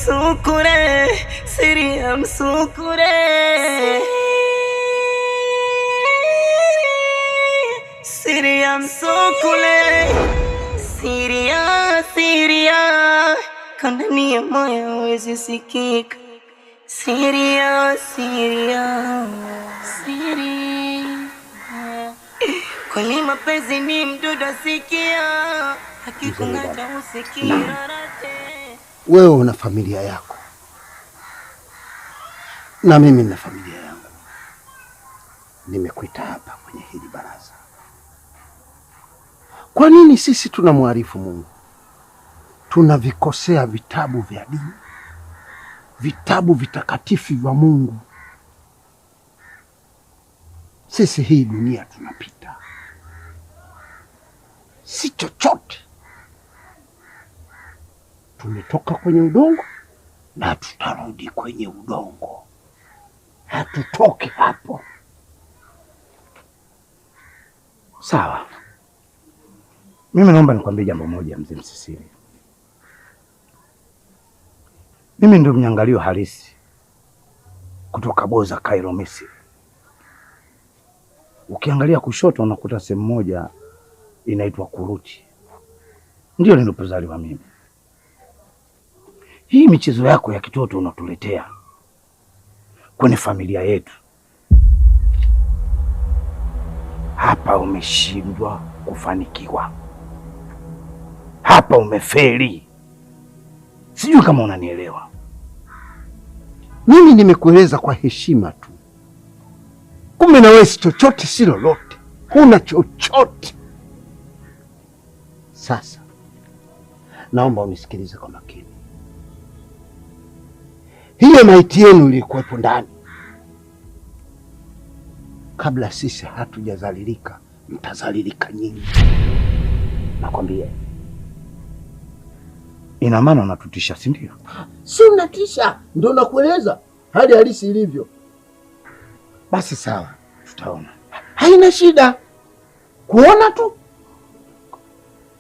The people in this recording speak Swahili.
Msukule, siri ya msukule, siri ya msukule, siri ya siri ya kandani ya moyo huwezi sikika, siri ya siri ya siri. Kweli mapenzi ni mdudu asikia, akikung'ata husikii lolote. Wewe una familia yako na mimi nina familia yangu. Nimekuita hapa kwenye hili baraza. Kwa nini sisi tunamwarifu Mungu? Tunavikosea vitabu vya dini, vitabu vitakatifu vya Mungu. Sisi hii dunia tunapita, si chochote. Tumetoka kwenye udongo na tutarudi kwenye udongo, hatutoki hapo. Sawa, mimi naomba nikwambie jambo moja, mzee Msisiri. Mimi ndio mnyangalio halisi kutoka Boza, Cairo, Misri. Ukiangalia kushoto unakuta sehemu moja inaitwa Kuruti, ndio nilipozaliwa mimi. Hii michezo yako ya kitoto unatuletea kwenye familia yetu hapa, umeshindwa kufanikiwa hapa, umefeli. Sijui kama unanielewa. Mimi nimekueleza kwa heshima tu, kumbe na wewe si chochote si lolote, huna chochote. Sasa naomba unisikilize kwa makini. Hiyo maiti yenu ilikuwepo ndani kabla sisi hatujazalilika, mtazalilika nyinyi. Nakwambia, ina maana unatutisha, si ndio? Si unatisha, ndio nakueleza hali halisi ilivyo. Basi sawa, tutaona. Haina shida, kuona tu